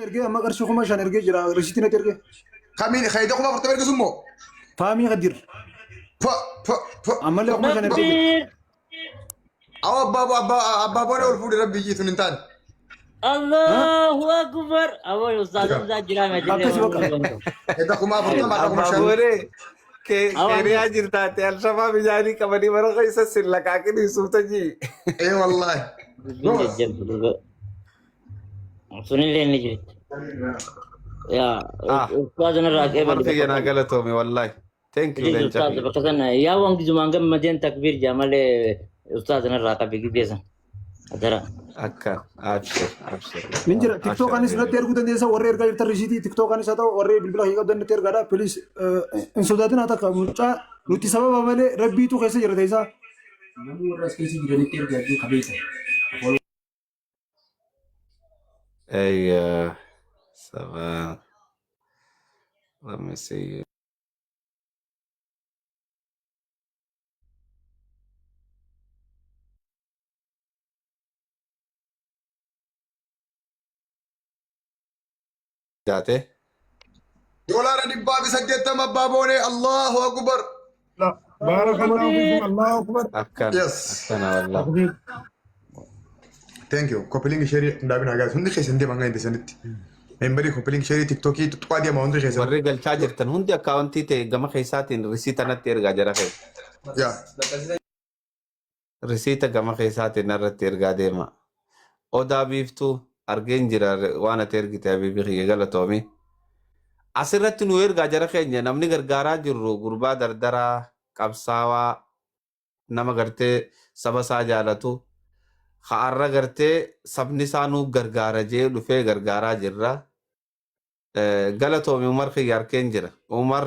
Ergee amma qarshii 5000 ergee jira. Risiitii natti ergee. Kamiin kayida 40,000 ergisu immoo. Faamii Kadir. Pa pa pa. Ammallee 5000 ergee jira. Takbiir. Awa abbaa abbaa abbaa boona ol fuudhe rabbi iyyii tun hin taane. Allahu Akbar. Awwa ustaaz Hamzaa jira Akkasi bakka. Kayida 40,000 har'a kuma Abbaa shan. boonee Awa Keeniyaa jirtaate Alshabaab ijaanii qabanii bara keessa sin laqaaqin suuta jii. Ee wallaahi. Dubbiin jajjabdu dhugaa. Sunillee ni jirti. Yaa Ah, ustaazan irraa Umar qeebali kiyya bakka naa sana. galatoomi wallaahi. Thank you Please leenca ustaaz kiyya. bakka sana yaa waan gizumaan gammadeen takbiir jaa malee ustaazan irraa qabi gizeesan. Adara. Akka abshir abshir Nin jira abshir tiktookanis natti habibi. erguu dandeessa warri ergaa jirtan risiitii tiktookanis haa ta'u warri bilbila kee qabdan natti ergaadha please hin sodaatin haa takka mucaa nuti sababa malee rabbiitu keessa jira teessaa. Namni warra as keessa jiranitti ergaa jiru kabeessa. Hey, seven. Let me see. Taate. $180 abbaa boonee Allahu akbar. لا بارك الله فيكم الله اكبر Akkana. Yes. Akkana wallah. تكبير Thank you. Koppiliin sheerii hundaabin hagaa hundi keessan deemaa hanga hin Membarii koppiliin sheerii tiktookii tuttuqaa deemaa hundi keessan. Warri galchaa jirtan hundi akkaawuntii ta'e gama keessaatiin risiita natti ergaa jara kee. Yaa. Risiita gama keessaatiin narratti ergaa deema. Odaa biiftuu argeen jira waan ati ergite habiibi kiyya galatoomi. Asirratti nu ergaa jara keenya namni gargaaraa jirru gurbaa dardaraa qabsaawaa nama gartee saba isaa jaalatu ha'arra gartee sabni isaa nu gargaara jee dhufee gargaaraa jirra. Galatoomi Umar kiyya arkeen jira. Umar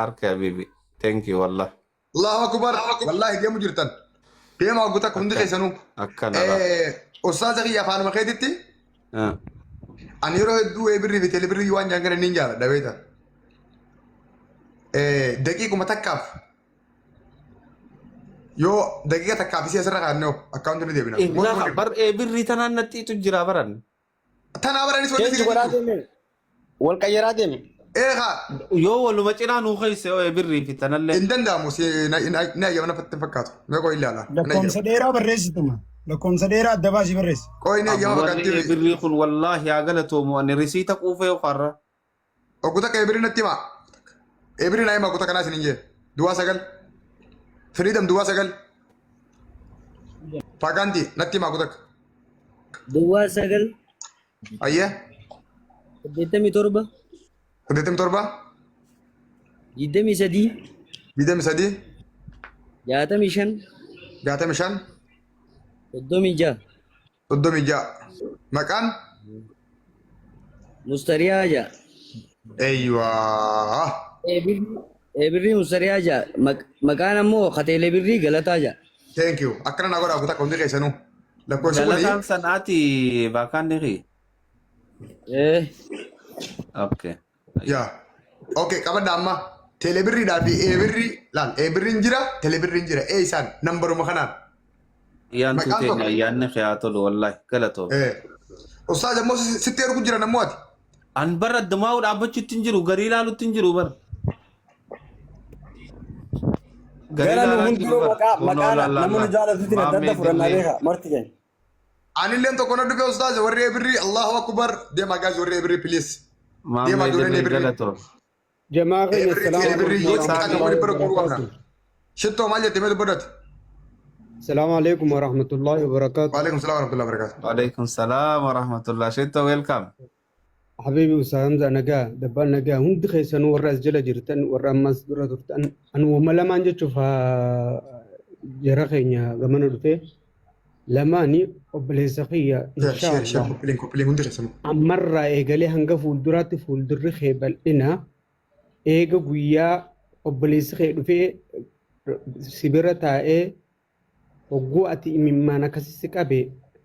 arke habiibi. Thank you wallah. Allahu akbar. Wallaahi deemu jirtan. Deemaa guutaa akka hundi Akkana keessanuu. akkana la. Ustaaza kiyya afaanuma keetitti Ah. ani yeroo hedduu birrii fi teelebirrii waan jaan gara niin jaaladha beekta. Daqiiquma takkaaf yoo daqiiqa takkaaf isii asirra kaa'annee akkaawunti ni deebina. Laa bar birrii tanaan nattiitu jira baran. Tanaa baranis wanti Change si godhaa gajitu. deeme. Wal qayyaraa deeme. Eegaa Yoo waluma cinaa nuu keesse oo birrii fi tanallee. hin danda'amu si ni ayyama nafatti hin fakkaatu. Mee qoy ilaala. Ni ayyama. Lakkoomsa dheeraa barreessituma. Lakkoomsa dheeraa adda baasii barreessi. Qoy ni ayyama Warri fakkaatti. birrii kun wallaahi haa galatoomu ani risiita quufee ofarra. Oggu takka ebirii natti himaa. Ebirii naa himaa oggu takka naa isin hin jee. Duwwaa sagal. Freedom duwwaa sagal. Faagaanti natti himaa oggu takka. Duwwaa 9 Ayyee. 87 87 23 23 65 65 36. 36. Maqaan? Mustariyaa ja'a. Eeywaa. Eebirrii Mustariyaa ja'a. Maqaan ammoo Kateelee Birrii Galataa ja'a. Thank you. Akkana naa godhaa kutaa hundi keessanuu. Lakkoofsi kuni Galataan sanaati baakaan ni kiyya. Eh. Okay. yaa. Okay qabadha amma. Teelebirriidhaa fi eebirrii laal eebirriin jira teelebirriin jira ee isaan nambaruma kanaan. Ayyaantuu Maqaan teenya tokko. ayyaanni kee haa tolu wallaahi galatoomi. Eh. Ustaaz ammoo sitti ergu jira nammoo ati. An bara addumaa'uu dhaabbachuutti hin jiru garii ilaaluutti hin jiru bara. Garii Gara nu ilaalaa hin hundinuu jiru bara. maqaa Kunoo maqaa laal laal nama nu laal. jaalatutti adda adda Maammee fudhannaa Dirree. beeka marti keenya. Anilleen tokko na dhufe ustaaz warri eebirrii Allahu akbar deemaa gaas warri eebirrii please. Deemaa Maammee ijoolleen Dirree eebirrii. galatoomi. Jamaa keenya Eebirrii assalaamu teelebirrii alaikum yoo xiqqaate warahmatullahi wani bira guuruu qabna. wabarakatuh. Shittoo maal jette mee dubbadhati? Assalaamu alaikum warahmatullahi wabarakatuh. Waalaikum salaam warahmatullahi wabarakatuh. Waalaikum salaam wa rahmatullah. Shittoo welcome. Habibi Ustaaz Hamza nagaa dabbaan nagaa hundi keessanuu warra as jala jirtan warra ammas dura turtan ani wama lamaan jechuuf haa jara keenya gamana dhufe lamaani obboleessa kiyya Share share share inshaallah koppiliin koppiliin hundi keessanuu. ammarraa eegalee hanga fuulduraatti fuuldurri kee bal'ina eega guyyaa obboleessi kee dhufee si bira taa'ee hogguu ati imimmaan akkasi si qabe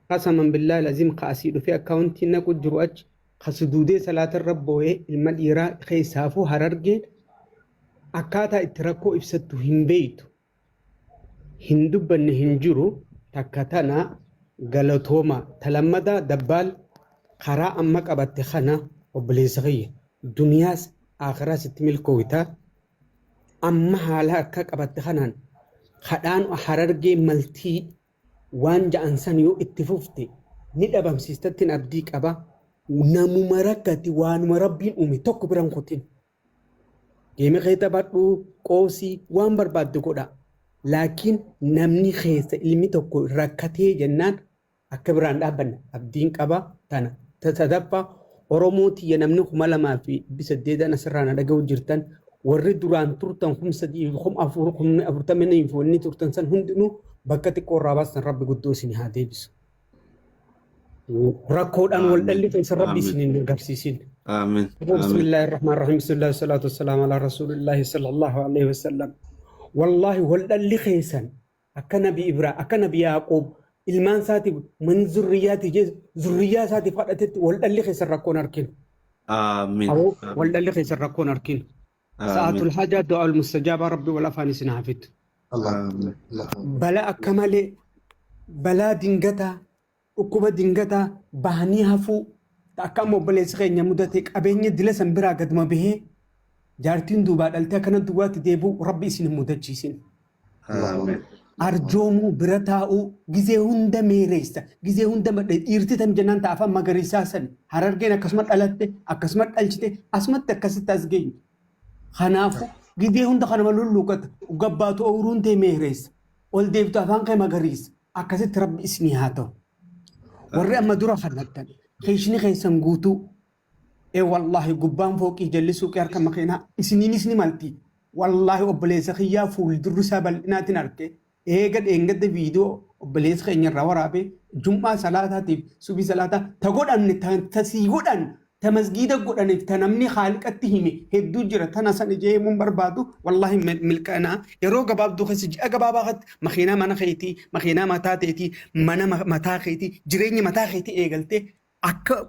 qasaman billaahi laziim ka asii dhufee akkaawuntii naqu jiru achi ka suduudee salaata irra boo'ee ilma dhiiraa keessaafuu harargeen akkaataa itti rakkoo ibsattu hin beeytu hin dubbanne hin jiru takka tana galatooma ta lammataa dabbaal Karaa amma qabatte kana obboleessa kiyya duniyaas akhiraas itti milkooyta. Amma haala akka qabatte kanaan kadhaan Harargee maltii waan ja'an san yoo itti fufte ni dhabamsiistattiin abdii qaba. Namuma rakkate waanuma Rabbiin uume tokko biran kutin. Geeme kee taphadhu, qoosii, waan barbaadde godha. Laakiin namni keessa ilmi tokko rakkatee jennaan akka biraan dhaabbanne abdiin qaba tana. Ta sadaffaa Oromoo tiyya namni 2008 asirraa na dhaga'u jirtan warri duraan turtan 3000 4000 40,000 fi wanni turtan san hundinuu bakka xiqqoo irraa baastan Rabbi guddoo isin haa deebisu. Rakkoodhaan wal Amiin. dhalli keessan Rabbi Amiin. isin hin agarsiisin. Amiin. بسم Amiin. الله الرحمن الرحيم، بسم الله والصلاة والسلام على رسول الله صلى الله عليه وسلم. والله والدلي خيسن akka Nabi Ibraa, akka Nabi Yaaqoob ilmaan isaatiif man zurriyyaati jee zurriyyaa isaatiif kadhatetti wal dhalli keessan rakkoon arginu. Amiin. Awoo wal dhalli keessan rakkoon arginu. Amiin. Sa'aatul hajaa du'aal mustajaabaa Rabbi wal afaan isin haa fidu. Allah. Amiin. Allah. Balaa akka malee, balaa dingataa, dhukkuba dingataa bahanii hafuu, akka amma obboleessi keenya mudate qabeenya dila san biraa gaduma bahee jaartiin duubaa dhaltee akkana duwwaatti deebi'u Rabbi isin hin mudachiisin. Amiin. Arjoomuu bira taa'uu gizee hunda meereessa gizee hunda madhe dhiirti tam jennaan ta'a afaan magariisaa san Harargeen akkasuma dhalatte akkasuma dhalchite asumatti akkasitti as geenye. Kanaafuu gizee hunda kanuma lulluuqata gabbaatu ooyiruun tee meereessa ol deebtu afaan kee magariisa akkasitti Rabbi isinii haa ta'u. Warri amma dura fallattan keeshni keessan guutuu ee wallaahi gubbaan fooqii jalli suuqii harka makiinaa isiniinis ni malti. Wallaahi obboleessa kiyyaa fuuldurri isaa bal'inaatiin arge eega dheengadda viidiyoo obboleessa keenya irraa waraabee jum'aa salaataatiif subii salaataa ta godhamne ta sii godhan ta masgiida godhaniif ta namni haaliqatti hime hedduu jira tana san ijee himuun barbaadu wallaahi milkaa'inaa yeroo gabaabduu keessa ji'a gabaabaa keessatti makiinaa mana keetii, makiinaa mataa teetii, mana mataa keetii, jireenya mataa keetii eegaltee akka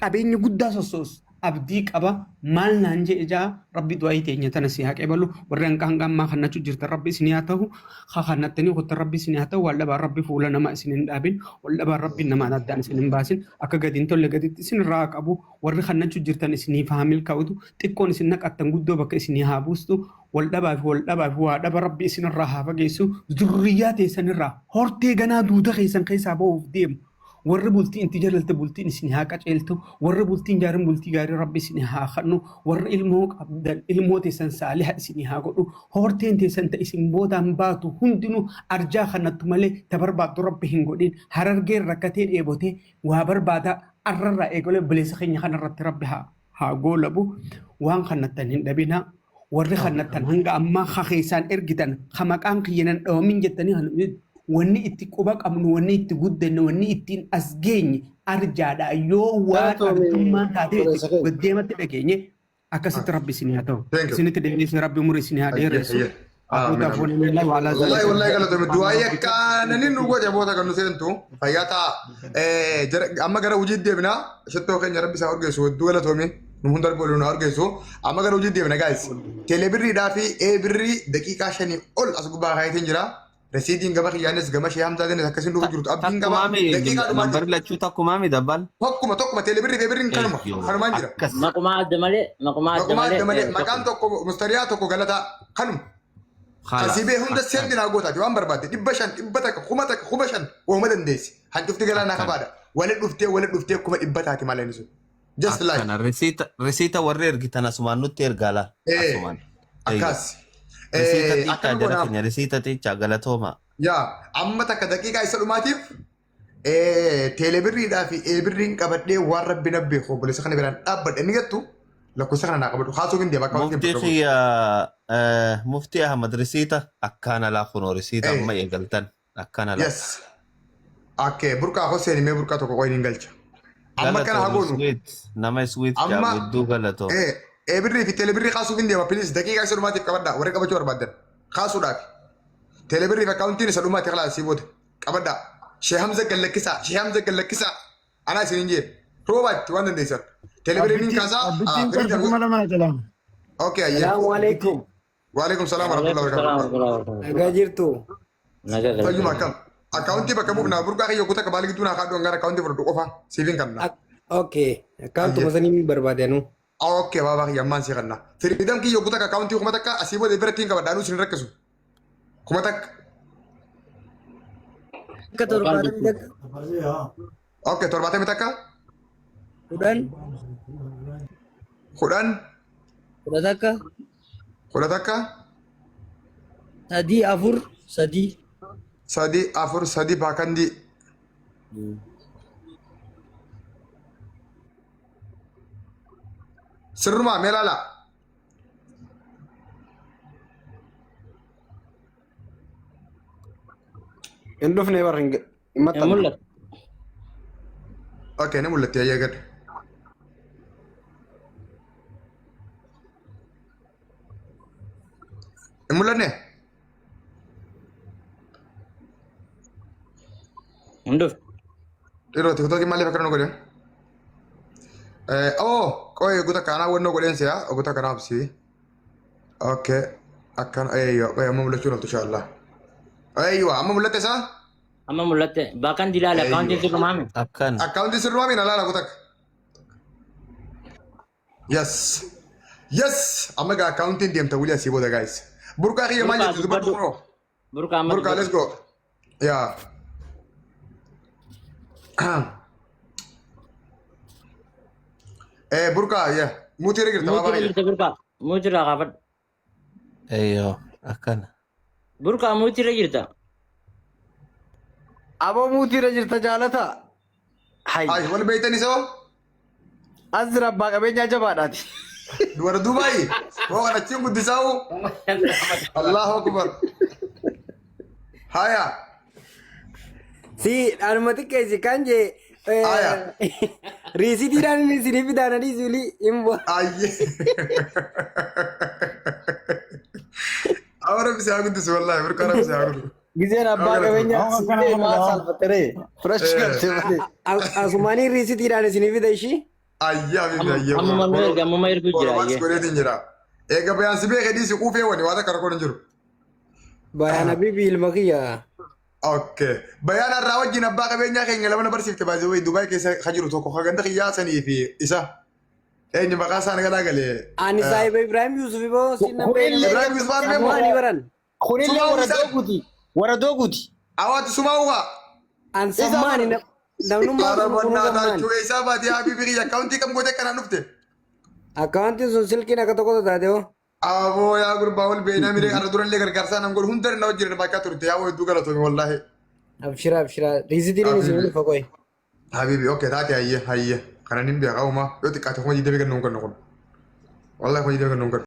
qabeenya guddaa sossoosu abdii qaba. Maal naan jee ijaa Rabbi du'aayii teenya tana si haa qeebalu. Warri hanga hanga ammaa kannachuu jirtan Rabbi isin haa ta'u, haa kannattanii kottan Rabbi isin haa ta'u. Wal dhabaan Rabbi fuula nama isin hin dhaabin, wal dhabaan Rabbi namaan addaan isin hin baasin, akka gadi hin tolle gaditti isin irraa haa qabu. Warri kannachuu jirtan isiniif haa milkaa'utu, xiqqoon isin naqattan guddoo bakka isinii haa buustu. Wal dhabaa fi wal dhabaa fi waa dhaba Rabbi isin irraa haa fageessu. Zurriyyaa teessan irraa hortee ganaa duuda keessan keessaa ba'uuf deemu. Warri bultii inti jalalte bultiin isin haa qaceeltu. Warri bultiin jaarin bultii gaarii Rabbi isin haa kennu. Warri ilmoo qabdan ilmoo teessan saaliha isin haa godhu. Horteen teessan ta isin boodaan baatu hundinuu arjaa kanattu malee ta barbaaddu Rabbi hin godhin. Harargeen rakkatee dheebotee waa barbaada arrarraa eegalee obboleessa keenya kanarratti Rabbi haa goolabu. Waan kannattan hin dhabinaa. Warri kannattan hanga ammaa ha keessaan ergitan ha maqaan kiyya nan dhawamin jettanii wanni itti quba qabnu, wanni itti guddanne, wanni ittiin as geenye arjaadha. Yoo waan Galatoomi arjummaan taatee itti obboleessa keenya. gaddeematti dhageenye akkasitti Rabbi isin haa ta'u. Thank you. Isinitti deebiisee Rabbi umurii isin haa Ayyee, dheeressu. ayyee. Amiin, Abbootaaf amiin. waliin waalaa Wallahi zaalika. wallahi galatoomi. Du'aayii akkaananii nu godhe boota kan nu seentu. Fayyaa ta'a. Amma gara hojiitti deebina. Shittoo keenya Rabbi isaa urgeessu hedduu galatoomi. Nu hunda Rabbi waliin nu urgeessu. Amma gara hojiitti deebina guys. Teelebirriidhaa fi eebirrii daqiiqaa 5 ol as gubbaa kaayetiin jira. Resiidiin gama kiyyaanis gama shee Hamzaatiin akkasiin dhufu jirtu. Abdiin qaba. Takkumaami Daqiiqaa dhumaa nambarri jira. lachuu takkumaami dabbal. Tokkuma tokkuma teelebirrii fi eebirriin kanuma. Eeyyoo Kanumaan jira. akkas. Maquma adda malee, maquma adda Maquma malee adda malee maqaan tokko. tokko Mustariyaa tokko Galataa kanuma. Khalaas Asii bee hunda akkana seendi naa gootaati waan barbaadde 500, 100, 1000, 5000 wauma dandeessi. Hancufti galaanaa akkana kabaadha. Wali dhuftee 100,000 taati malee inni sun. Just like. Akkana resiita warri ergitan asumaan nutti ergaa laa asumaan. Eeyyoo. Akkas. Resiita xiqqaa Akkana jara goonaaf. keenya resiita xiqqaa galatooma. Yaa amma takka daqiiqaa isa dhumaatiif teelebirriidhaa fi eebirriin qabadhee waan Rabbi na beeku obboleessa kana biraan dhaabbadhe inni jettu lakkoofsa kana naa qabadhu. Haasoo hin deema akka wanti Muftii bakka bu'u. kiyya Muftii Ahmad resiita akkaan alaa kunoo resiita amma eegaltan akkaan alaa. Yes. Okay, burqaa Hoseen mee burqaa tokko qoyin hin galcha. Amma kana haa Galatoomi goonu. sweet nama sweet Amma jaamu hedduu galatoom. Eebirrii fi teelebirrii kaasuuf hin deema please daqiiqaa isa dhumaatiif qabadhaa warri qabachuu barbaaddan kaasuudhaaf. Teelebirrii fi akkaawuntiin isa dhumaati kalaas sii booda qabadhaa. Shee Hamza gallakkisaa, Shee Hamza gallakkisaa, anaa isin hin jee roobaatti waan dandeessan. Teelebirriin hin kaasaa. Abbittiin qarshii 2000 na jalaa. Okay, ayyee. Salaamu alaikum. Waalaikum salaam warahmatullahi Waalaikum salaam wabarakatuh. warahmatullahi wabarakatuh. Nagaa jirtu. Nagaa Fayyuma galatoomii. akkam. Akkaawuntii bakka buufnaa burqaa kiyya kutaa baala gidduu naa kaadhu hangaan akkaawuntii fudhadhu qofa siif hin qabna. Okay. Akkaawuntuma sanii barbaadanu. Okay baabaa kiyya ammaan si kanna. Freedom kiyya yogguu takka akkaawuntii 1000 asii booda biratti hin qabadha anuu isin rakkisu. 1000. Akka 71. Okay, 71. 10. 10. 11. 11. 3 4 3. 3 4 3 baakandii. Sirrumaa mee laala. Hin dhufne bar hin Hin maxxanne. mul'atu. Okay, ni mul'atti ayyee gad. Hin mul'anne? Hin dhufne. Dhiiroo tiktookii maaliif akkana nu godhe? Oh, qoy goota kanaa wannoo godheen si'a goota kanaaf si. Okay, akkana eeyyoo qoy amma mul'achuu naftu inshallah. Eeyyoo amma mul'atte isaa? Amma mul'atte. Baakan dilaala akkaawuntiin sirrumaa mi? Akkana. Akkaawuntii sirrumaa mi na laala goota. Yes. Yes. Amma gaa akkaawuntiin deemta wuli asii booda guys. Burqaa kiyya maal Burqaa jettu dubbadhu dubbadhu. kunoo. Burqaa amma Burqaa, let's dubbadhu. go. Yeah. Burqaa, yeah. Mutii irra jirta baabaa Muutirra kiyya. jirta burqaa. Muutirraa kaafadhu. Eeyyoo akkana. Burqaa muutirra jirta. Aboo muutiirra jirta jaalata. Hay. Ay, wal beeytanii soo? As jira abbaa qabeenyaa jabaadhaati. Dubara Dubaay. Hoo kan achiin guddisaa'u. Allahu akbar. Haya. Si anuma xiqqeessi kan jee Aya. riisitiidhaan inni isinii fidaan adii sulii hin bu'a. Ayye. Awwa rabbi si haa guddisu wallahi burqaa rabbi si haa guddisu. Gizeen abbaa qabeenyaa Amma si akkana ta'e amma maal laa. saalfatteree? Firash galtee malee. Asumaanii riisitiidhaan isinii fida ishii. Ayye habibi ayye. Ammuma nu erga ammuma ergu jira Oromaas ayyee. godheetiin jira. Eega bayaan si beekee dhiisi quufee wani waan akka rakkoon hin jiru. Bayaan Habibi ilma kiyya. Okay. Bayaan har'aa wajjin abbaa qabeenyaa keenya lama na barsiifte baay'ee wayii Dubaay keessa ka jiru tokko ka ganda kiyyaa sanii fi isa. Eenyu maqaa isaa na galaa galee. Ani saahiba Ibrahim Yusuf boo sin nan beekna. Kunillee Ibrahim Yusuf aan beeku. Ani baran. Kunillee Sumaa warra isaa. dooguuti. Warra dooguuti. Awaati sumaa ugaa. An Isa sammaani bara. namnummaa Ara sun kunuu bannaa sammaani. taachuu eessaa baatee habibi kiyya akkaawuntii kam gootee kanaan dhufte. Akkaawuntiin sun silkiin akka tokko taate hoo. Aboo yaa gurbaa wal beeknaa miree arra durallee gargaarsaa nam godhu hunda na wajjin bakka turte yaa hedduu galatoomi wallaahi. Abshira abshira riisitiidhaan isinii Habibi. dhufa qoy. Habibi okay taate hayyee hayyee kana nin beekaa uumaa yoo xiqqaate 20,000 kennuun kennu kun. Wallaahi 20,000 kennuun kennu.